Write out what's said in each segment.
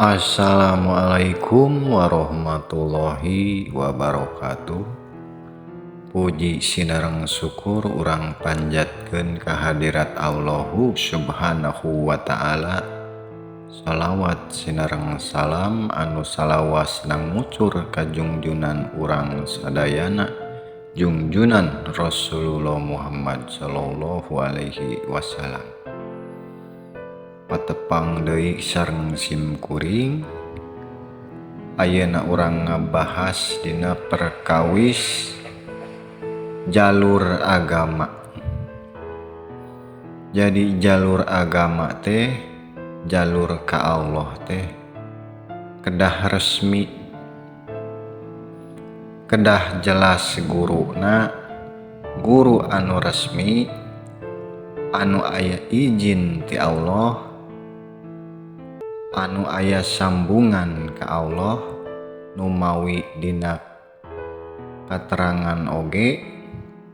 Assalamualaikum warahmatullahi wabarakatuh. Puji sinareng syukur urang panjatkeun kehadirat Allahu Subhanahu wa ta'ala. Salawat sinareng salam anu salawasna ngucur ka jungjunan urang sadayana, jungjunan Rasulullah Muhammad sallallahu alaihi wasallam. Patepang deui sareng sim kuring. Ayeuna urang ngabahas dina perkawis jalur agama. Jadi jalur agama teh, jalur ka Allah teh kedah resmi, kedah jelas guruna, guru anu resmi, anu aya izin ti Allah, anu aya sambungan ka Allah. Numawi dina katerangan oge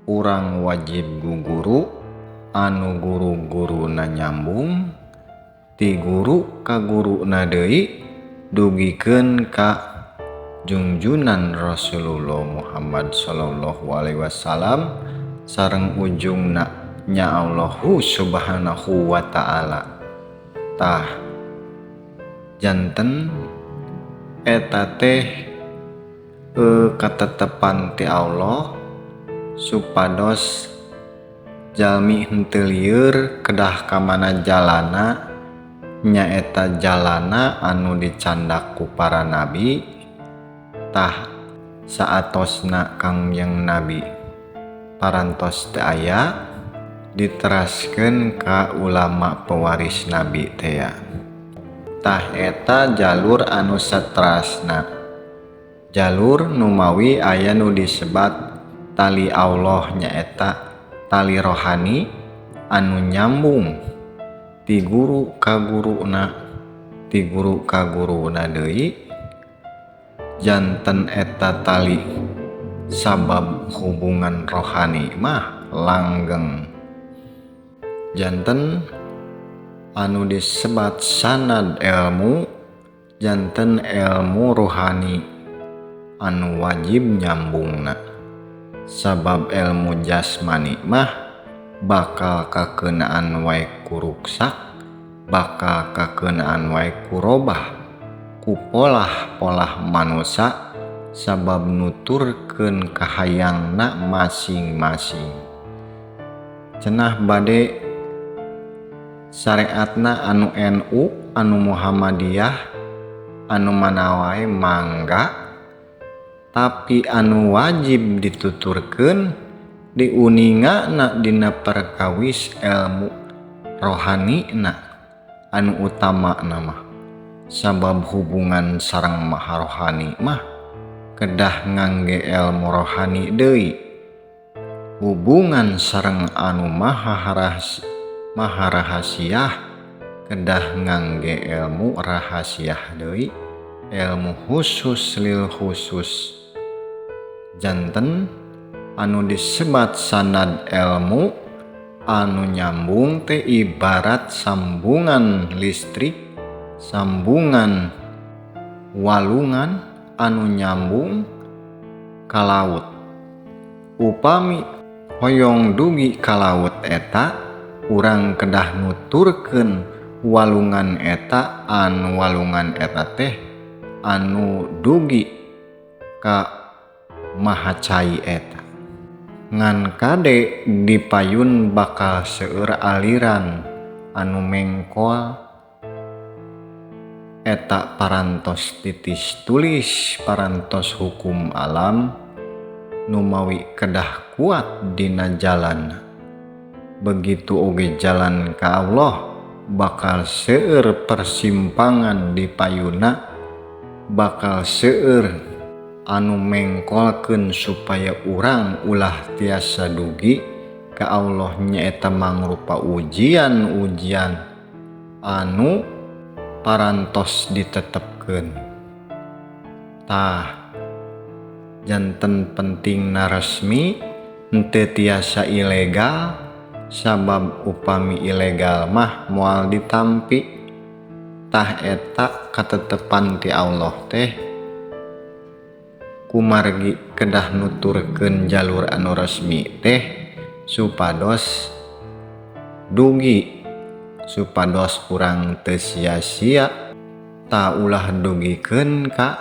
urang wajib guguru anu guru-guruna nyambung ti guru ka guruna deui dugikeun ka jungjunan Rasulullah Muhammad sallallahu alaihi wasallam sareng ujungna nya Allahu Subhanahu wa ta'ala. Tah janten eta teh katetepan ti Allah supados jalmi henteu lieur kedah ka mana jalana, nyaeta jalana anu dicandak ku para nabi. Tah saatosna Kangjeng Nabi parantos teu aya, diteraskeun ka ulama pewaris nabi teh ya. Tah eta jalur anu saterasna, jalur numawi aya nu disebat tali Allah, nyaeta tali rohani anu nyambung ti guru ka guruna, ti guru ka guruna deui. Janten eta tali sabab hubungan rohani mah langgeng. Janten anu disebat sanad ilmu, janten ilmu rohani anu wajib nyambungna, sabab ilmu jasmani mah bakal kakeunaan wae ku ruksak, bakal kakeunaan wae ku robah ku polah-polah manusa, sabab nuturkeun kahayangna masing-masing. Cenah bade syariatna anu NU, anu Muhammadiyah, anu mana wae mangga, tapi anu wajib dituturkeun diuningana dina perkawis ilmu rohanina anu utama mah, sabab hubungan sareng maha rohani mah kedah ngangge ilmu rohani deui. Hubungan sareng anu maha rahasiah kedah ngangge ilmu rahasiah deui, ilmu khusus lil khusus. Janten anu disebat sanad ilmu anu nyambung teh ibarat sambungan listrik, sambungan walungan anu nyambung ka laut. Upami hoyong dugi ka laut eta, urang kedah nuturkeun walungan eta, anu walungan eta teh anu dugi ka maha cai eta. Ngan kade dipayun bakal seueur aliran anu mengkol eta parantos titis tulis, parantos hukum alam numawi kedah kuat dina jalan. Begitu oge jalan ka Allah bakal seueur persimpangan di payuna, bakal seueur anu mengkolkeun supaya urang ulah tiasa dugi ka Allah, nyaeta mangrupa ujian-ujian anu parantos ditetepkeun. Tah janten pentingna resmi, henteu tiasa ilegal, sabab upami ilegal mah moal ditampi. Tah eta katetepan ti Allah teh kumargi kedah nuturkeun jalur anu resmi teh supados dugi, supados urang teu sia-sia. Ta ulah dugikeun ka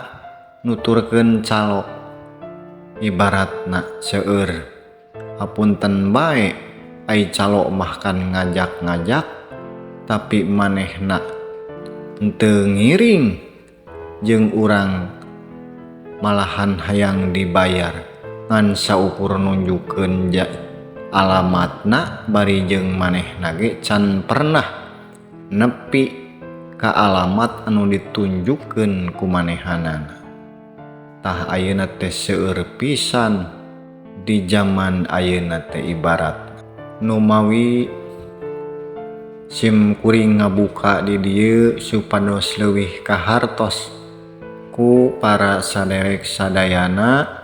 nuturkeun calo, ibaratna seueur hapunten bae ai calo mah kan ngajak-ngajak tapi manehna henteu ngiring jeung urang, malahan hayang dibayar ngan saukur nunjukkeun alamatna bari jeung manehna ge can pernah nepi ka alamat anu ditunjukkeun ku manehanana. Tah ayeuna teh seueur pisan di zaman ayeuna teh ibarat numawi sim kuring ngabuka di dieu supados leuwih kahartos ku para saderek sadayana.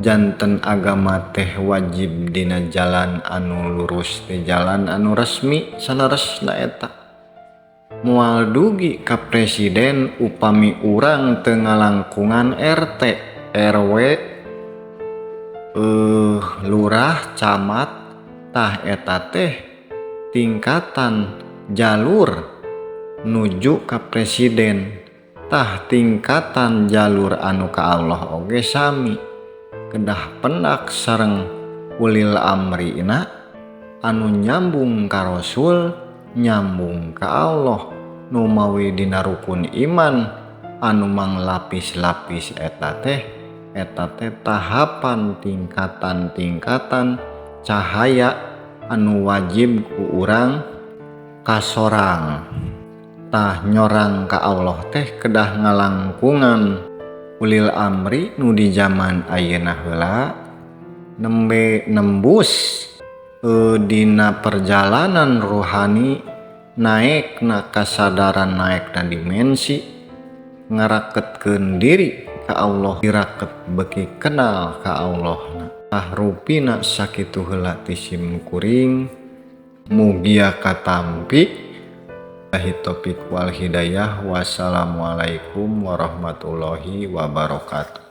Janten agama teh wajib dina jalan anu lurus teh jalan anu resmi saleresna eta. Moal dugi ka presiden upami urang teu ngalangkungan RT, RW, lurah, camat. Tah eta teh tingkatan jalur nuju ka presiden. Tah tingkatan jalur anu ka Allah oge sami kedah pendak sareng ulil amrina anu nyambung ka Rasul, nyambung ka Allah. Numawi dina rukun iman anu manglapis-lapis eta teh, eta teh tahapan tingkatan-tingkatan cahaya anu wajib ku urang kasorang. Tah nyorang ka Allah teh kedah ngalangkungan ulil amri nu di zaman ayeuna heula nembe nembus dina perjalanan rohani, naekna kasadaran, naekna dimensi, ngaraketkeun diri ka Allah, diraket beki kenal ka Allah. Tah rupina sakitu heula ti sim kuring, mugia katampi. Billahi taufik wal hidayah. Wassalamualaikum warahmatullahi wabarakatuh.